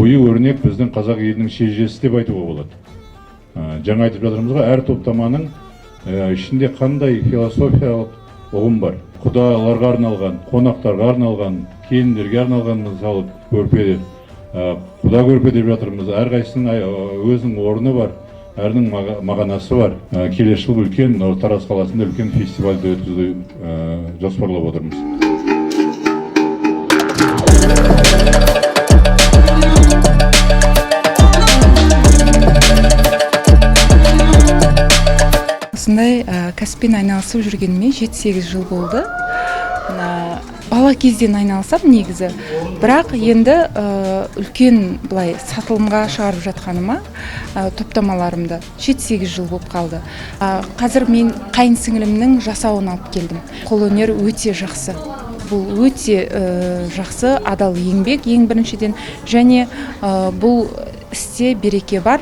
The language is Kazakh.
Ою өрнек біздің қазақ елінің шежіресі деп айтуға болады. Жаңа айтып жатырмыз ғой, әр топтаманың ішінде қандай философиялық ұғым бар. Құдаларға арналған, қонақтарға арналған, келіндерге арналған, мысалы, көрпе, құда көрпе деп жатырмыз. Әрқайсысының өзінің орны бар, әрінің мағынасы бар. Келесі жылы үлкен Тараз қаласында үлкен фестивальді өткізуді жоспарлап отырмыз. Осындай кәсіппен айналысып жүргеніме 7-8 жыл болды. Бала кезден айналысам негізі, бірақ енді үлкен былай сатылымға шығарып жатқаныма топтамаларымды 7-8 жыл болып қалды. Қазір мен қайын сіңілімнің жасауын алып келдім. Қолөнер өте жақсы. Бұл өте жақсы, адал еңбек ең біріншіден, және бұл істе береке бар.